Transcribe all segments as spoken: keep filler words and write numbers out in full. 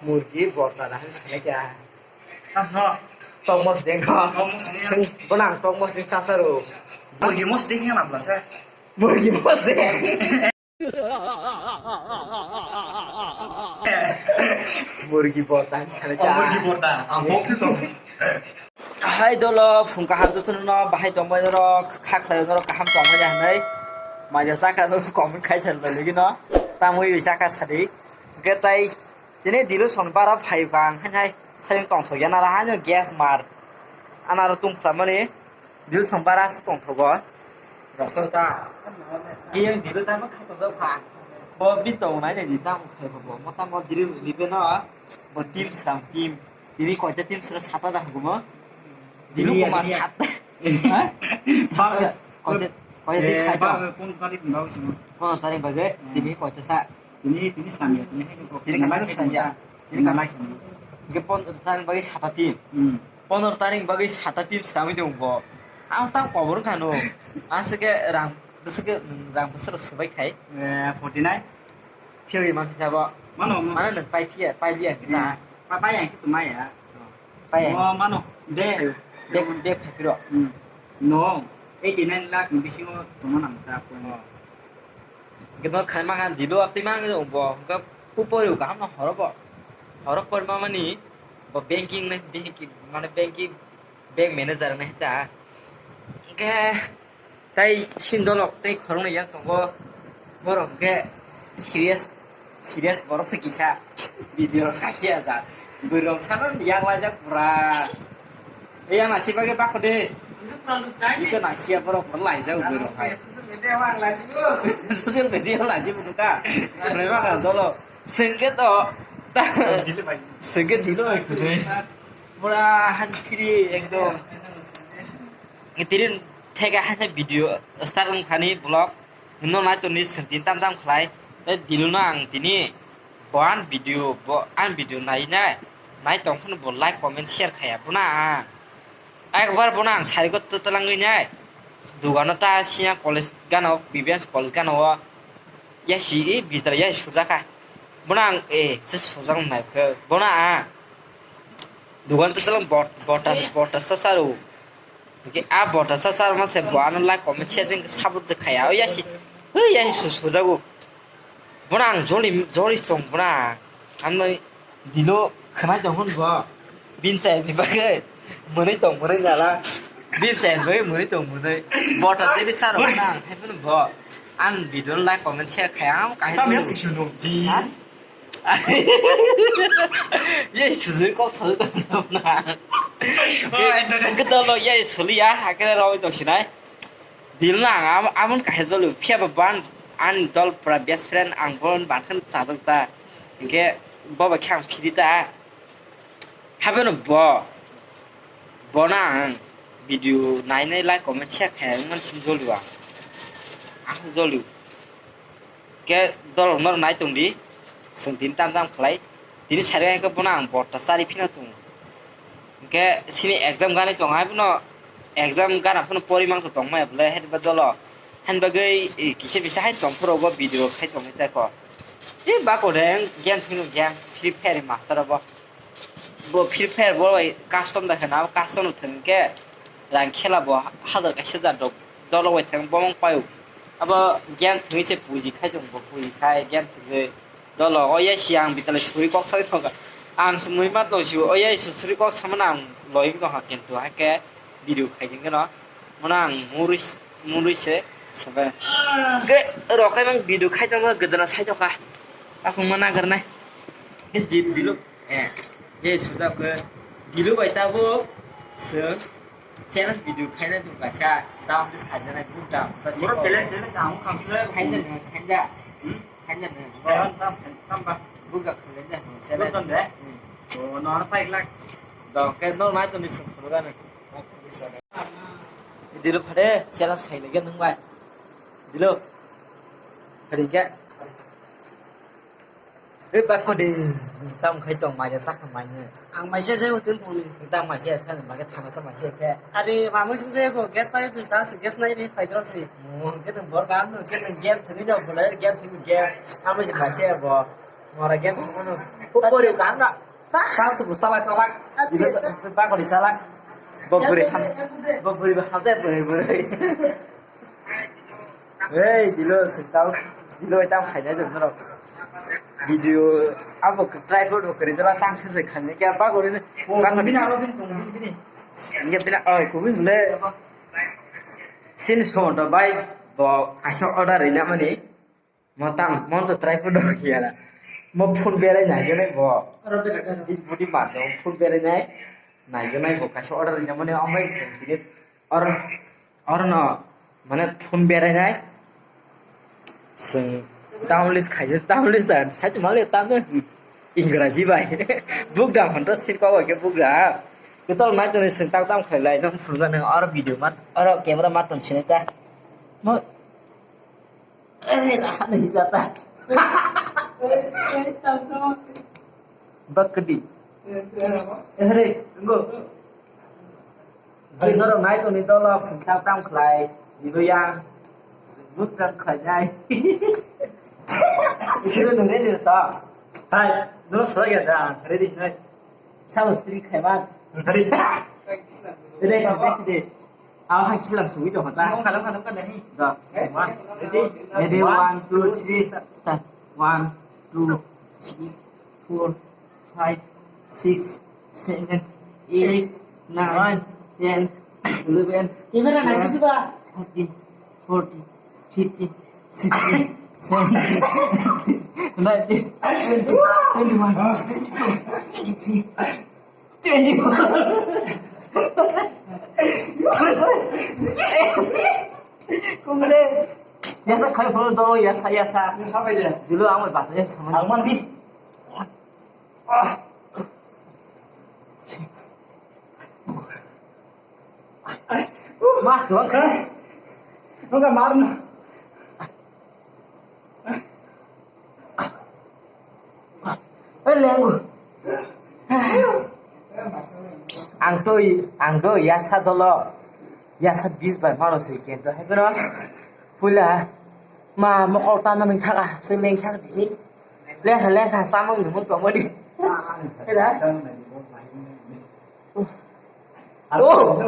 Murgi borta na hin sanai kya? Tamo. Tokmos deng ko. Tokmos deng. Sing bonang tokmos deng chasa ro. Murgi mos deng yang namla sa. Murgi mos deng. Murgi borta hin sanai kya? Oh, murgi borta. Ang bok tu. Hai dolo, phung kaham jotono no, bahai tongbai norok, khaksa norok kaham tongbai ya hinwi. Maja saka norok comment khai sal bai lagi no. Tamwi wi saka sadi. Hwnkhe tai tini Dilu son bara phai kang hai hai. Sayung tongthok ya nara hai no gas mar. Anaro tung phlamani. Dilu son bara se tongthogo. Rosok ta. Kiyang Dilu tamo khai tongthok pha. Bo bi tongnai ni di tamo khai bo. Mo tamo Dilu ni be no. Bo team sram team. Tini koita team sira sata da hukumo? Dini kuma sata. Ha? Sata. Koita, koita team khai to. Pondro tarik ni bagwi simo. Pondro tarik bagwi, tini koita sa. Tini, tini samya, tini hai ko. Tini kaisa samya. Tini kaisa samya. Ke pondro tarik bagwi sata team. Hmm. Pondro tarik bagwi sata team sami jong bo. Ang tang kobor khano. Asike rang, asike rang besar sebai khai. Eh, forty nine. Phiyogwi ma phisa bo. Mano, mano. Mano nwng pai phiya, pai liya kita. Hmm. Pa, pa yang itu maya. Pai yang. Oh, mano. Be, be, be phai phiro. Hmm. No. Eighty nine lakh ni bisingo tongma nang ta ko. Oh. Gino khai ma kan Dilu apti ma ngi bo. Ga upori u kaham no horo bo. Horo por ma mani bo banking ne, banking, mane banking, bank manager ne ta. Ke Tai sindolok tei khoroknwi yang tongo. Borok hwnkhe serious, serious borok se kisa video rok sasia ja. Bwrwi rok saman yang laijak pura. Yang nasi bagwi bako de. Iko nasiya borok pura laijak bwrwi rok hai. Social media o laijak bwrwi ka. Rema ka dolo. Sengke to. Sengke dilo hai khudui. Pura han free ekdom. Tini theke hai video start wngkhani vlog. No nai toni senti tam tam khlai. Tei Dilu no ang tini bo ang video, bo ang video nai nai. Nai tong phano bo like comment share khaya. Bono ang ekbar bono ang sari ko twtwlangwi nai. Dugano ta siya college gana o, B B S college gana o. Ya si i bitar ya sujaka. Bono ang e se sujak nai khe. Bono ang dugan twtwlang bot-, bota, bota sa saru. Hingke a bota sa sar ma se bo ano like comment share jeng support je khaya. O yasi, o yasi su-, sujago. Bono ang joli, joli song bono ang. Ano Dilo khwnai tong hwn bo. Bin chai ni bagwi. Mwnwi tong mwnwi nala. Bin chai ni bagwi mwnwi tong mwnwi. Bota tei sar bono ang. Hai bono bo. Ang video like comment share khaya. Ang kahai. Tam ya sung sung di. Ha? Ye sujui kok sujui tong na. Oh, entertain. Kita lo ye suli ya, hakhe rawi tong sinai. Dil na ang am-, amon kahai jolu, phiya ba ban, an dol pura best friend ang bon ban khan chajak ta. Hingke bo ba khe ang phiri ta. Habeno bo, bo na ang video nai nai like comment share khai ang man sim jolu ang. Ang jolu. Ke dolok norok nai tong di, chwng tini tam tam khlai. Tini sari hai khe bono ang bota chari phino tongo. Hingke sini exam ganai tongo, hai bono exam gana phano pori mang tong maya bwle, hai ba dolo. Hani bagwi, eh, kisa bisa hai tong phuru bo video khai tong tai ko. Je ba ko reng game thwino game, Free Fire master bo. Bo Free Fire bo bai custom da khana, custom no thwng khe rang khela bo hazar kaisa jar dok dolo bai thang bomong payo. Abo game thwngwi se puji khai tong bo, puji khai game thwngwi dolo o ya si ang bitale suri kok sai thoka. Ang se mui ma to si o ya si suri kok sama nang loi ko ha kintu ha ke video khai ding no. Mona ang muri s-, muri se sabe. Ge rokai mang video khai tong gedana sai thoka. Akung mana garnai. Ge jit dilo. Eh, ye sujak khe Dilu bai tabuk chwng challenge video khaina tong kaisa, down dis khaina group down. Moro challenge, challenge ang khang sujak. Khaina no, khaina. Hmm? Khaina no. Challenge tam, tam ba. Buga khaina no, challenge. Buga tam de. Hmm. Oh, no, no, five lakh. Dok ke no, nai to ni sum khuru ga ne. Dilu phade challenge khaina ge nung bai. Dilu. Phade ge. Oi, bak kodi. Tam khai tong mai sa kha mai ne. Ang mai se se hotel phone ni. Tam mai se sa ne, mai thana sa mai se khe. Are, ma mui sum se ko gas pai tu sta, gas nai ri pai dro si. Mo, ke tong bor kam no, ke tong game thani do, bol game thani game. Am se mai se bo. Mora game thangmano. Ko pori kaham na. Tang se bu salak salak. Dilo bakori salak. Bo buri ham. Bo buri ba hamjai buri buri. Hey, dilo sentau. Dilo tam khaina jom norok. Video abo tripod bo kori dala tang se khaina kya bakori ne. Bakori. Bini aro bin kong bin bini. Inge bina oi kubin le. Sin so to bai bo kaisa order ina mani. Mo tang, mo to tripod dok ya. Mo phone berai nai jene bo. Oro berai nai. Bini body ma do phone berai nai. Nai jene bo kaisa order ina mani amai se bini or or no mane phone berai nai. Sing downlist khaise downlist dan sai male tan Ingraji bai. Buk dam hon to sir ko ke buk da. Kutol nai to sing tak dam khlai lai nang phone ga nang or video mat or camera mat ton sini ta. Mo Eh, lahan hijata. Bakdi. Ehre, ngo. Jino ro nai to ni dolok sing tam tam khlai. Dilo yang. Sing muk tam khlai nai. Ikiro nung ready to. Hai, no sa ga da, ready nai. Sao string khai man. Ready. Ready, ready. Aw, hai, kisa lang sugwi tong kha ta. Nung kha, nung kha, nung kha, nahi. Da. Eh, one, ready? Ready, one, two, three, start. One, two, three, four, five, six, seven, eight, nine, ten, eleven, camera nai twelve, sidi ba. Thirteen, fourteen, fifteen, sixteen, seventeen, eighteen, nineteen, twenty, twenty-one, twenty-two, twenty-three, twenty-four. Kumre. Yasa khai phone dolo yasa yasa. Nung sabai de. Dilo ang bai bata yasa man. Ang man di. Ah. Ma, kau. Nung ka mar no. Eh, lenggu. Ang to, ang to yasa dolo. Yasa bis bai mano se kento. Hai kono. Pula. Ma, mokol tana nung thaka. Se leng thaka di. Lekha, lekha, samung dumun pamodi. Era? Oh!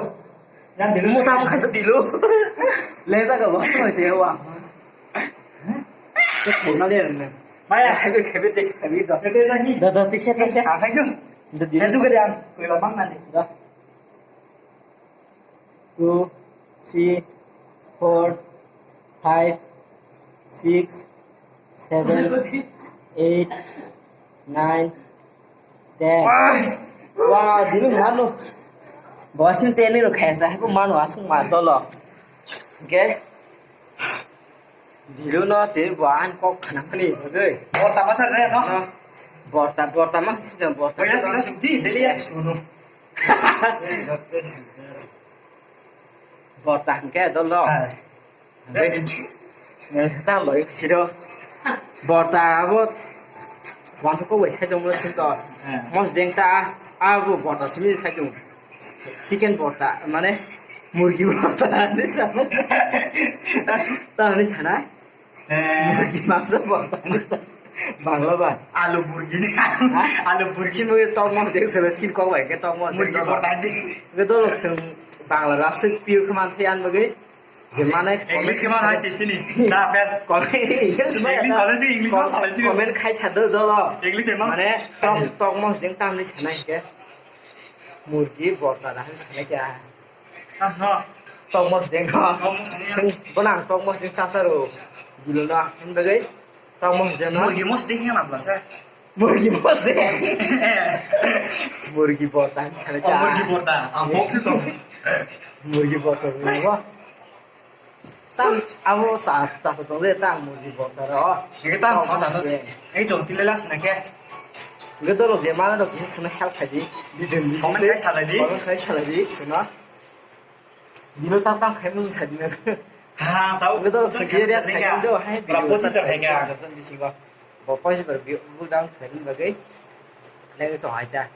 Yang dulu. Mo tam kha dilo. Le ta ka box ma se wa. Ke khona le na. Maya, khebe, khebe, te khebe do. Te te ni. Da, da, te se, te se. Ah, khai su. Da dilo. Itu ke yang, kau lamang nanti. Da. Two, three, four, five, six, seven, eight, nine, ten. Wah, dino mano. Bosin teni lo khaisa, aku mano asung matolo. Okay? Dino no teni bo an kok khanamani, okay? Borta masa re no? No. Borta, borta ma sida borta. Oh ya, sudah sudi, deli ya sunu. Borta hingke dolo. Hai. Hingke, eh, tamo siro. Borta abo wansa ko wai sai dong mo sinto. Hai. Mos deng ta abo borta simi sai dong. Chicken borta mane murgi borta ni sa. Ta ni sana. Eh. Murgi mangso borta. Bangla ba? Alu murgi ni. Ha? Alu murgi. Sini murgi tok mos dek sele sin kok bai ke tok mos. Murgi borta di. Ke dolo sung Bangla rasik piu keman thian murgi. Je mane English keman hai sini. Comment, English, English, English ma salai di. Comment khai sa do dolo. English emang mane tok, tok mos deng tam ni sanai ke. Murgi borta da han sanai ke. Ah, no. Tokmos deng ko. Tokmos deng. Sing bonang tokmos deng sasa ro. Dilo na hin bagai. Tokmos deng no. Murgi mos deng yang apa sa? Murgi mos deng. Murgi borta sana. Oh, murgi borta. Ang bok tu. Murgi borta ni ba. Tam abo sa ta to de tam murgi borta ro. Ini tam sama sana. Ini jom pilih lah sana ke. Gitu lo dia mana dok bisa sana help tadi. Comment khai salai di. Comment khai salai di sana. Dino tam tam khai musu sa dino. Ha, tau. Ngi to lok segi area sa khai do hai. Pura pochis bar hai ka. Bisingo. Bo pochis bar bi bu dang khai ni bagai. Leng to hai ta.